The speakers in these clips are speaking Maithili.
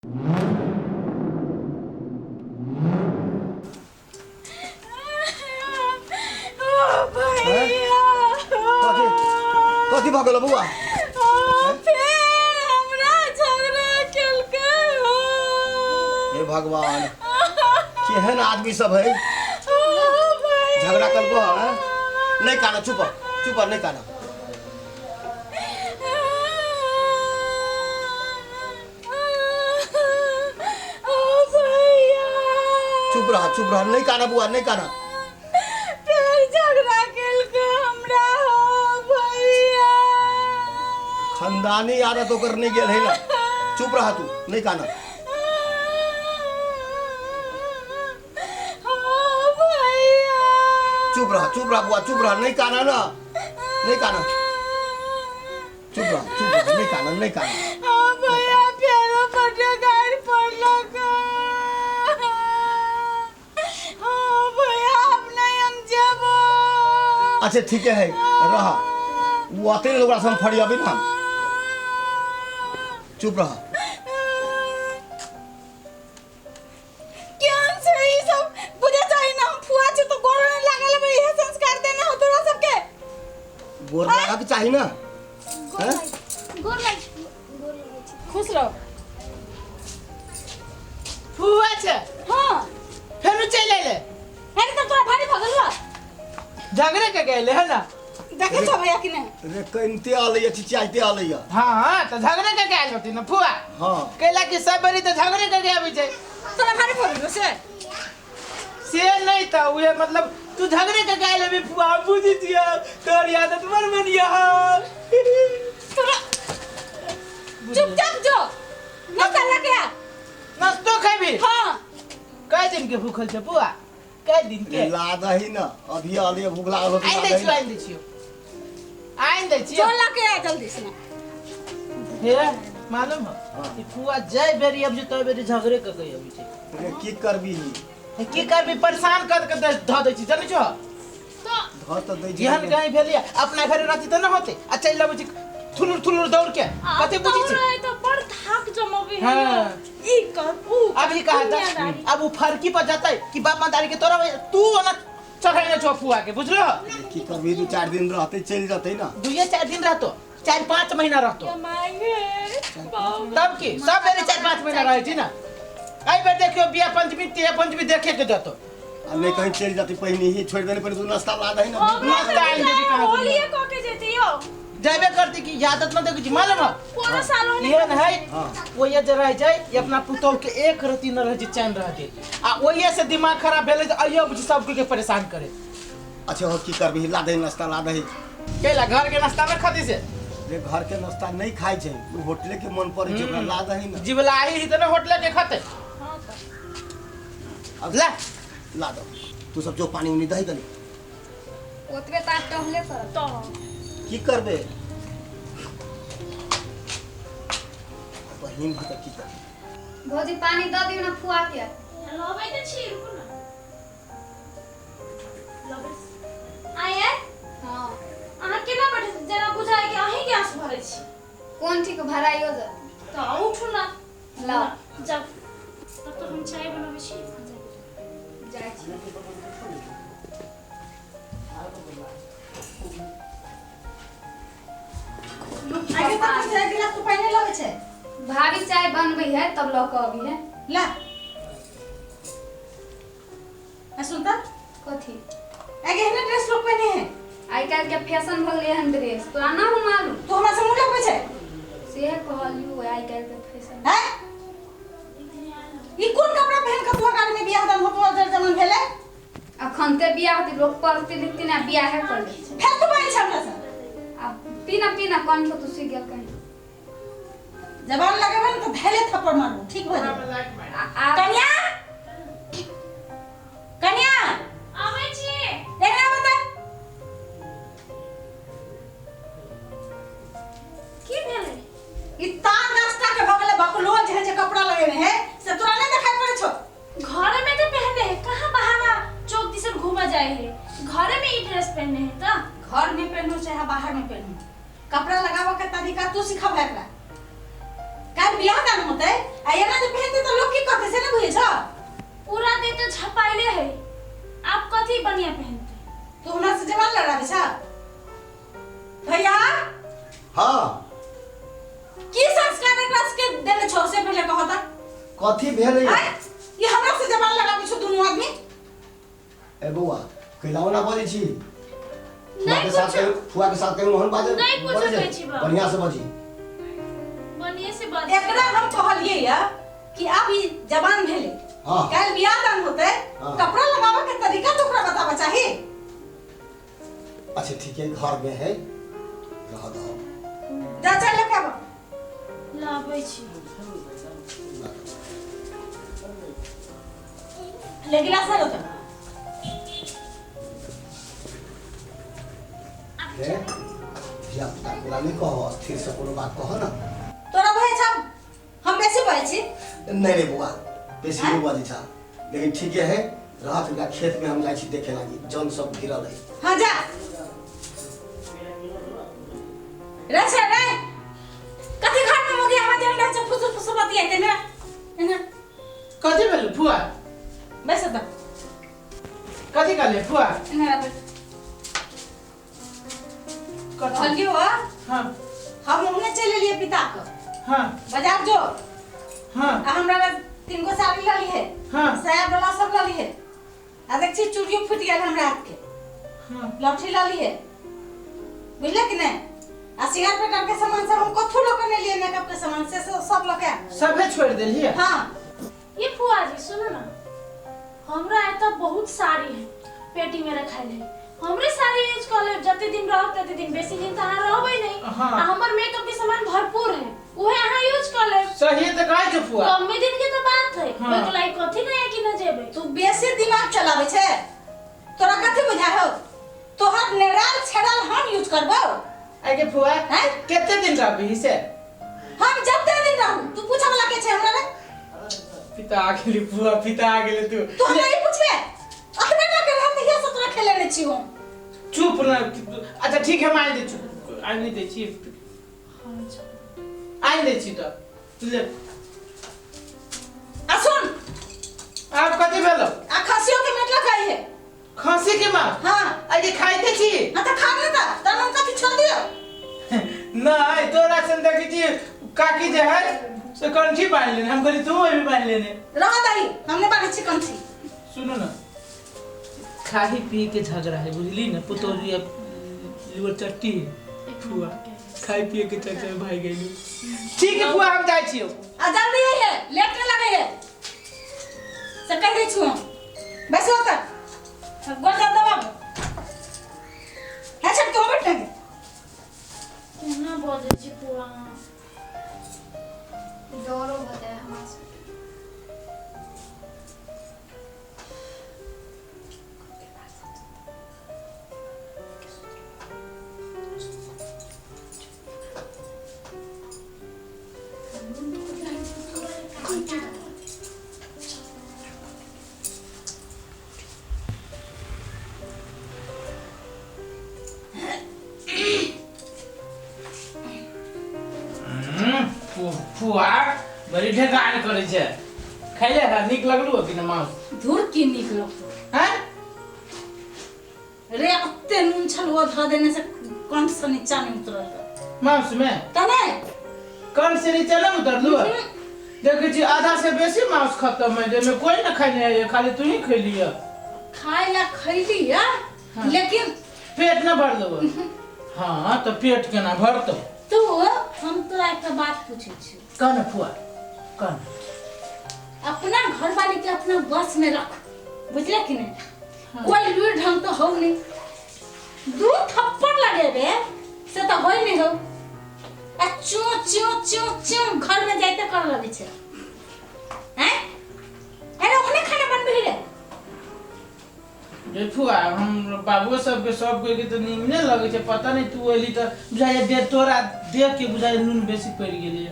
कथी कथी भऽ गेल बौआ? फेर हमरा झगड़ा केलकै। हे भगवान, केहन आदमी सब है, झगड़ा करबो है। नहीं काना, चुप चुप, नहीं काना। चुप रहा, चुप रहा, नहीं काना बुआ, नहीं काना। फेर झगड़ा केलकै हमरा हो भैया। खानदानी आदत ओकर नहीं गेल है ना। चुप रहा तू, नहीं काना। हो भैया, चुप रहा, चुप रहा बुआ, चुप रहा, नहीं काना ना, नहीं काना, चुप रह, चुप रह, नहीं काना, नहीं काना। हाँ भैया, फेरो बड्ड गारि पड़लक। हाँ भैया, हम नहीं, हम जेबो। अच्छा ठीक है, रह, वो आते नहीं, ओकरा से हम फरियाबी ना। चुप रह। केहन छै ई सब बुझे चाही ना। हम फुआ छी तो गोर नहीं लागल है, इहे संस्कार देने हो तोरा सबके? गोर लगा के चाही ना। हैं? गोर लाग, गोर लागै छी। खुश रहो। फुआ छै? हाँ। फेरू चलि अयलै? अरे तो तोरा भारी भगल बा। झगड़े के गेले है ना? देखे छो भैया कि नहीं? रे कनिते आलैया, चिचियाइते आलैया। हाँ हाँ, तऽ झगड़े के गेल होती ना फुआ? हाँ। कैला कि सब बेरी तऽ झगड़े के आबै छै। तोरा भारी भगल से नहीं तऽ उहे मतलब तू झगड़े के गेल हेबी फुआ, हम बुझी छियै तोहर आदत बड़ बढ़िया हौ। तोरा चुपचाप जो, नाश्ता लेके आ। नाश्तो खेबी? हाँ। कए दिन के भूखल छै फुआ, कए दिन के? ला दही ना, अभी आलैया, भूख लागल होतै। आनि ला दै दही छियौ। ना। आनि दै छियौ, आनि दै छियौ। जो लेके आ जल्दी से ना। हे मालूम हो? हाँ। ई फुआ जाय बेरी अब जे बेरी झगड़े के गई अबै छै। रे की करबी? हे, की करबी? परेशान कर के धऽ दै छी, जानै छो? तो धऽ तऽ दै छै। एहन कहीं भेलियै अपना घरे रहती तऽ न होते आ चलि अबै छी थुलुर थुलुर दौड़ के। कते बुझी छी? रहे तो बड़ थाक जमबे है। हाँ। ई कर ऊ कर, अब ई कहा था दुनियादारी। अब वो फरकी पर जाता कि बाप मदारी के तोरा तू ओना चढ़ैने छो फुआ के, बुझलो? रे की करबी, दू चारि दिन रहतै, चलि जेतै ना। दुइये चारि दिन रहतो, चारि पाँच महीना रहतो। ये मांगे बाप। तब की सब बेरी चारि पाँच महीना रहै छी ना। एहि बेर देखियो बिया पंचमी ते पंचमी देखे के जतो। आ नहीं कहीं चलि जेतै पहिने ही, छोड़ि देने पहिने तू नाश्ता ला दही ना। हमरा नाश्ता आनि देबी कहाँ? होलिये कऽ के जेती यौ। जाबे करती कि आदत न देखै छी, मालूम है? पूरा साल होने एहन है। हाँ। ओहिए जे रहै छै, ई अपना पुतोह के एक रत्ती न रहै छै चैन रहै छै आ ओहिए से दिमाग खराब भेलै जे अइयो बुझी सबके के परेशान करे। अच्छा हो, की करबी, ला दही नाश्ता, ला दही। कैला घर के नाश्ता न खती से? रे घर के नाश्ता नहीं खाइ छै ओ, होटले के मन पड़ै छै ओकरा, ला दही ना। जिबलाही ही तऽ न होटले के खते। हाँ तऽ। अब ला। ला दो, तू सब जो पानी उनी दही कनी। ओतबे तऽ आब टहले करत। तऽ की करबे बहिन भी तऽ की करबे? भौजी, पानी दऽ दियौ ने फुआ के। लबै तऽ छी, रुकू ने, लबै छी। आये। हाँ। अहाँ केना बैठे छी? जेना बुझाय कि अहीं गैस भरै छी। कोन ठीक, भराइयो जेतै। तऽ उठू ने। लाउ। जाउ, तब तक हम चाय बनबै छी, अहाँ जाउ। जाइ छी। आगे तक एक गिलास तू पानी लाबै छै। भाभी चाय बनबै है तब लऽ कऽ अबी है। ला आ सुन तऽ। कथी? आगे एहने ड्रेस लोग पहने है? आइ काल्हि के फैशन भऽ गेलै एहन ड्रेस, तोरा ना हो मालूम? तू हमरा से मुँह लगबै छै? सेहे कहलियौ, आइ काल्हि के फैशन। हैं, ई कोन कपड़ा पहन के तू गाड़ी में बियाह दान होतो जर जमन भेलै? अखन ते बियाह होतै, लोक पढ़ते लिखते ना बियाहे कर लै छै। फेर तू बाजै छै हमरा से? आ पीना पीना, कंठ तो सुखि गेल कहीं। जबान लगेबै ने तऽ धैले थप्पड़ मारबू, ठीक भऽ जेतै। आ कन्या, कन्या। आबै छी। एना बता। की भेलै? ई तार रास्ता के भऽ गेलै बकलोल जे जे कपड़ा लगेने है से तोरा नहि देखाइ पड़ै छौ? घरे में तो पहने है, कहाँ बहाना चौक दिसन घूमा जाए है? घरे में ई ड्रेस पहने है तो। घर में पहनू चाहे बाहर में पहनू, कपड़ा लगाबऽ के तरीका तू सिखब एकरा? काल्हि बियाह दान होतै आ एना जे जबान लड़ाबै छ भैया? हाँ। की संस्कार एकरा के देने छौ से पहले कहो त। कथी भेलै? आय, ये हमरा से जबान लड़ाबै छौ दुनू आदमी। ए बौआ, कैलाओ ना बजै छी? फुआ नहीं के साथ कुछ। फुआ के साथ कहीं ओहन बाजे नहीं कुछ बजै छै? कहै छी बाबू। बढ़िया से बजी। बढ़िया से बात। एकरा हम कहलिए या कि अब ई जवान भेले। हाँ। काल्हि बियाह दान होते। हाँ। कपड़ा लगावे के तरीका तो ओकरा बतावा चाही। अच्छा ठीक है, घर में है, रह दो। जा चल लेके आबो। लाबै छी। ले गिलास ले लो। रे धिया पुता कोना नहीं कहो, स्थिर से कोनो बात कहो ना। तोरा भय छौ हम बेसी बजै छी? नहीं रे बौआ, बेसी नहीं बजै छा, लेकिन ठीक है, रात उनका खेत में हम जाइ छी देखे लागी, जन सब गिरल है। हाँ जा रे छे रे, कथी घर में मुगी आवाज रहै छै फुसुर फुसुर बतियाते ने एना? कथी भेल फुआ? बैस त। कथी कहले फुआ? एना बैठ। कथी? कहलियो हाँ। हम ओहने चलि एलियै पिता के। हाँ। बाजार जो। हाँ। आ हमरा ला 3 गो साड़ी लली है। हाँ। साया वाला सब लली है। आ देख छी चूड़ियो फूटि गेल हमरा हाथ के। हाँ। लौठी लली है, बुझले कि नहीं? आ सिंगार पेटार के सामान सब हम कथू लऽ के नहीं लिए, मेकअप के सामान से सब लऽ के सबे छोड़ देलियै। हाँ। ये फुआ जी सुनो ना, हमरा एतऽ बहुत साड़ी है पेटी में रखायल है, हमरे साड़ी यूज कर लेब जते दिन रहब तते दिन, बेसी दिन तऽ अहाँ रहबै नहीं। हाँ। आ हमर मेकअप के सामान भरपूर है, उहे अहाँ यूज कर लेब। सही तऽ कहै छौ फुआ। कमे दिन के तऽ बात है। हाँ। ओहिके लागि कथी नहीं है कि न जेबै। तू बेसी दिमाग चलाबै छै, तोरा कथी बुझाय हौ? तोहर नेराल छेड़ल हम यूज करबौ? आगे फुआ। हैं? कते दिन रहबही से? हम जते दिन रहू, तू पूछे वाला के छै हमरा रे? पिता आ गेली फुआ, पिता आ गेली तू। तू हमरा ई पूछबे? अतबे ना के रहत हिया से तोरा खेले ने छी हम। चुप ना। अच्छा ठीक है, मान दे चुप, आनि दै छी। आनि दै छी तऽ ले। आ सुन। आब कथी भेलो? आ खसियो के मीट लखाई है। खसी के मांस? हाँ। आगे खाइते छी? हाँ तऽ खा ने तऽ, तहन हम कथी छोड़ दियौ? नहीं तोरा सन देखै छी काकी जे है से कंठी बान्हि लेने, हम कहली तू भी बान्हि लेने। रह दही, हम नहि बान्है छी कंठी। सुनू ना, खाही पी के झगड़ा है बुझली ना, पुतोहु अब लिवर चट्टी है फुआ, खाई पिए के चर्चा में भाग गेली। ठीक है फुआ, हम जाइ छियौ। आ जल्दी है, लेट न लगे है से कहि दै छी हम। बैसो तऽ गोल जा दबाबो है छट के बैठ ने। केना बजै छी फुआ? डरो भऽ जाइ हमरा सबके। फुआ बड़ी ढेकान करै छै, खैले है नीक लगलू कि ना मांस? धुर की नीक लगतौ। हैं? रे अते नून छल वो धऽ देने से कंठ से नीचा नहीं उतरल मांस में। त नहीं कंठ से नीचा नहीं उतरलू? देखै छी आधा से बेसी मांस खत्म है, जेमे कोई ना खैने है, खाली तू ही खैली है। खाय ला खैली है। हाँ। लेकिन पेट ना भरलो। हाँ तो पेट केना भरतो? तू हम तोरा एकटा बात पूछै छी। कह ना फुआ, कह। अपना घरवाली के अपना बस में रख, बुझले कि नहीं? हाँ। कोई लूर ढंग तो हो नहीं, दू थप्पड़ लगेबे से तो होई नहीं हो, आ चू चू चू चू घर में जाइते कर लगे छै। हैं? अरे ओहने खाना बनबे रे। रे फुआ, हम बाबुओ सबके सब कोई के तो नीमने लगे छै, पता नहीं तू एली तो बुझाइए दे तोरा देख के बुझाइए नून बेसी पड़ि गेलै।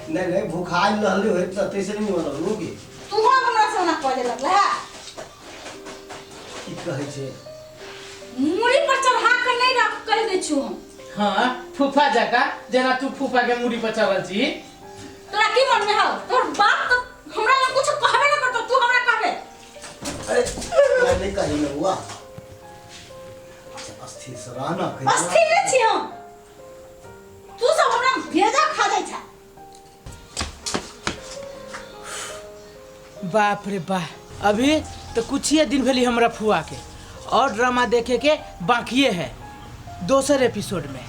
नहीं नहीं भूखाइल रहली होइत त तैसे नहीं बनल की। तू हमरा से ओना कहले लगला है। की कहै छै? मूड़ी पर चढ़ा के नहीं रख कहि दै छु हम। हाँ फूफा जका, जेना तू फूफा के मूड़ी पर चढ़ल छी। तोरा की मन में हौ? तोर बाप तो हमरा लग कुछ कहबे न करतो, तू हमरा कहबे। अरे मैं नहीं कही ना हुआ। अच्छा अस्थिर से रह ना कहियो। अस्थिर नहि छी हम। तू सब हमरा भेजा खा जाइ छ। बाप रे बा, अभी तो कुछ ही दिन भेली हमरा फुआ के, और ड्रामा देखे के बाकिए है दोसर एपिसोड में।